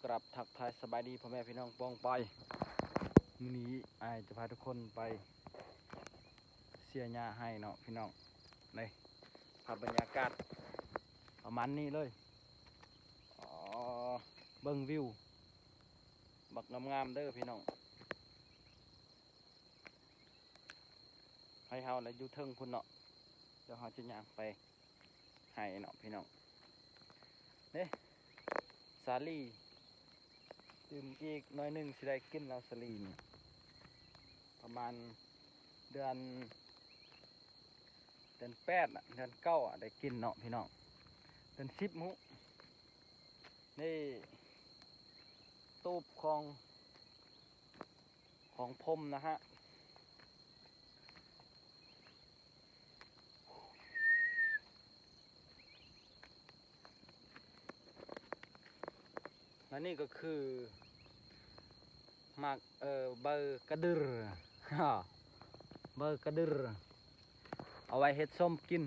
ກາບທັກທາຍສະບາຍດີພໍ່ແມ່ພີ່ນ້ອງປ້ອງປາຍ. ມື້ນີ້ອ້າຍຈະພາທຸກຄົນໄປເສຍຫຍ້າໄຮ່ເນາະພີ່ນ້ອງ. ນີ້ ພາບບັນຍາກາດປະມານນີ້ເລີຍ. ອໍ ເບິ່ງວິວບັກງາມໆເດີພີ່ນ້ອງ. ໄຮ່ເຮົາລະຢູ່ເທິງພຸ້ນເນາະ. ດຽວເຮົາຈະຍ່າງໄປໄຮ່ເນາະພີ່ນ້ອງ. ເດ້ ສາລີ ຕື່ມອີກໜ້ອຍໜຶ່ງຊິໄດ້ກິນແລ້ວສາລີນີ້. ປະມານເດືອນ ເດືອນແປດນະ ເດືອນເກົ້າອະ ໄດ້ກິນເນາະພີ່ນ້ອງ. ເດືອນສິບພຸ້ນ. ນີ້ ຕູບຂອງ ຂອງພົມນະຮະ. ແລະນີ້ກໍຄືໝາກ ເອີ ໃບກະດຶດ ໃບກະດຶດ ເອົາໄວ້ເຮັດສົ້ມກິນ.